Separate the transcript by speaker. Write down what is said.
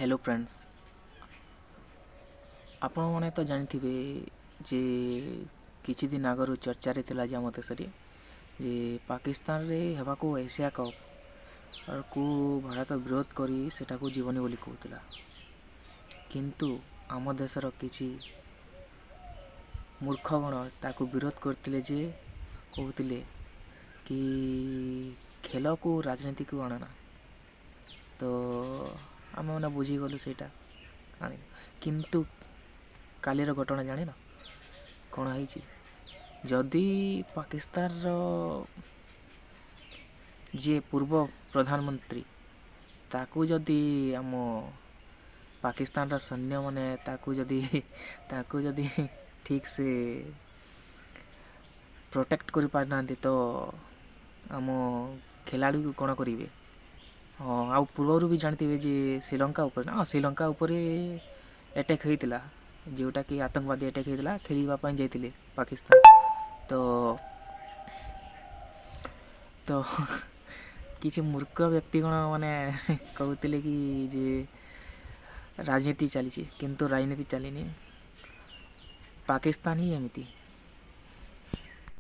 Speaker 1: Hello friends, ଆପଣମାନେ ତ ଜାଣିଥିବେ ଯେ କିଛି ଦିନ ଆଗରୁ ଚର୍ଚ୍ଚାରେ ଥିଲା ଯେ ଆମ ଦେଶରେ ଯେ ପାକିସ୍ତାନରେ ହେବାକୁ ଏସିଆ କପ୍ କୁ ଭାରତ ବିରୋଧ କରି ସେଟାକୁ ଯିବନି ବୋଲି କହୁଥିଲା। କିନ୍ତୁ ଆମ ଦେଶର କିଛି ମୂର୍ଖଗଣ ତାକୁ ବିରୋଧ କରିଥିଲେ, ଯେ କହୁଥିଲେ କି ଖେଳକୁ ରାଜନୀତିକୁ ଆଣନା। ତ ଆମେମାନେ ବୁଝିଗଲୁ ସେଇଟା ଆଣିନୁ। କିନ୍ତୁ କାଲିର ଘଟଣା ଜାଣିନ କ'ଣ ହେଇଛି? ଯଦି ପାକିସ୍ତାନର ଯିଏ ପୂର୍ବ ପ୍ରଧାନମନ୍ତ୍ରୀ, ତାକୁ ଯଦି ଆମ ପାକିସ୍ତାନର ସୈନ୍ୟମାନେ ତାକୁ ଯଦି ଠିକ୍ ସେ ପ୍ରୋଟେକ୍ଟ କରିପାରିନାହାନ୍ତି, ତ ଆମ ଖେଳାଳିକୁ କ'ଣ କରିବେ? ହଁ, ଆଉ ପୂର୍ବରୁ ବି ଜାଣିଥିବେ ଯେ ଶ୍ରୀଲଙ୍କା ଉପରେ ନା, ଶ୍ରୀଲଙ୍କା ଉପରେ ଆଟାକ୍ ହେଇଥିଲା, ଯେଉଁଟାକି ଆତଙ୍କବାଦୀ ଆଟାକ୍ ହେଇଥିଲା, ଖେଳିବା ପାଇଁ ଯାଇଥିଲେ ପାକିସ୍ତାନ। ତ କିଛି ମୂର୍ଖ ବ୍ୟକ୍ତିଗଣ ମାନେ କହୁଥିଲେ କି ଯେ ରାଜନୀତି ଚାଲିଛି, କିନ୍ତୁ ରାଜନୀତି ଚାଲିନି। ପାକିସ୍ତାନ ହିଁ ଏମିତି।